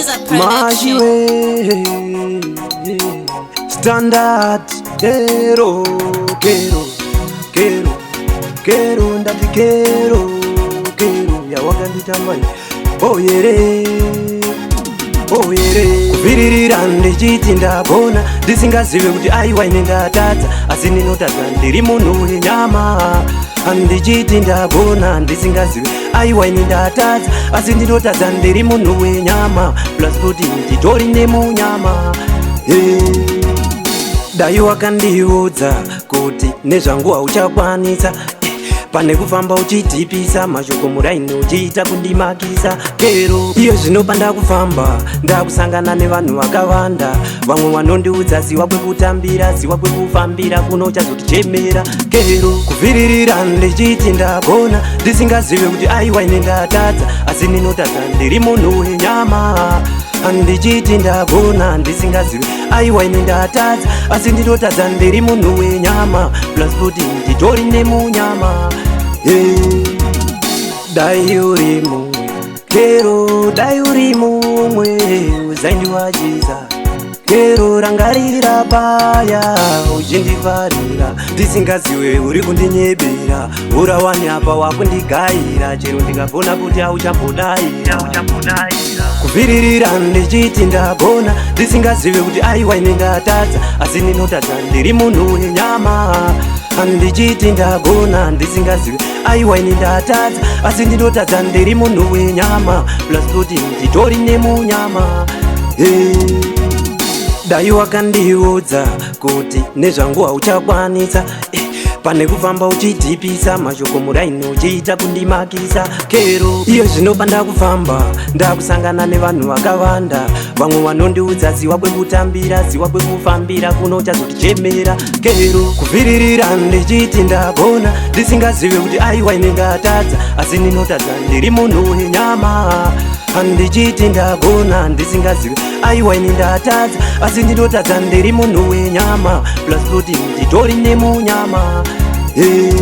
Caesar Production. Machiwe Standard Kero Kero Kero Kero ndati kero Kero yawakanditamba oyere oyere kuviririra ndichiti ndagona ndisingazive kuti aiwa ine ndatadza, asi ndinotadza, ndiri munhu wenyama. Ndichiti ndagona ndisingazive aiwa ine ndatadza, asi ndinotadza, ndiri munhu wenyama, plus kuti nditori nemunyama. Hey. Dai wakandiudza kuti nezvangu hauchakwanisa, pane kufamba uchidhipisa mashoko muraini uchiita kundimakisa kero. Iye zvino pandakufamba ndakusangana nevanhu vakawanda, vamwe vanondiudza ziwa kwekutambira, ziwa kwekufambira kuno uchazotichemera kero. Kuvhiririra ndichiti ndagona ndisingazive kuti aiwa ine ndatadza, asi ndinotadza, ndiri munhu wenyama. Ndichiti ndagona ndisingazive aiwa ine ndatadza, asi ndinotadza, ndiri munhu wenyama, plus kuti nditori nemunyama. Hey. Dai uri mumwe kero, dai uri mumwe uzaindiwachisa kero, rangarira paya uchindifarira ndisingaziwe uri kundinyebera, urawani apa wakundigaira, chero ndikafona kuti hauchambodaira. Kuvhiririra ndichiti ndagona ndisingazive kuti aiwa ine ndatadza, asi ndinotadza, ndiri munhu wenyama. Ndichiti ndagona ndisingazive aiwa ine ndatadza, asi ndinotadza, ndiri munhu wenyama, plus kuti nditori nemunyama. Hey. Dai wakandiudza kuti nezvangu hauchakwanisa, pane kufamba uchidhipisa mashoko muraini uchiita kundimakisa kero. Iye zvino pandakufamba ndakusangana nevanhu vakawanda, vamwe vanondiudza ziwa kwekutambira, ziwa kwekufambira kuno uchazotichemera kero. Kuvhiririra ndichiti ndagona ndisingazive kuti aiwa ine ndatadza, asi ndinotadza, ndiri munhu wenyama. Ndichiti ndagona ndisingazive aiwa ine ndatadza, asi ndinotadza, ndiri munhu wenyama, plus kuti nditori nemunyama. Hey.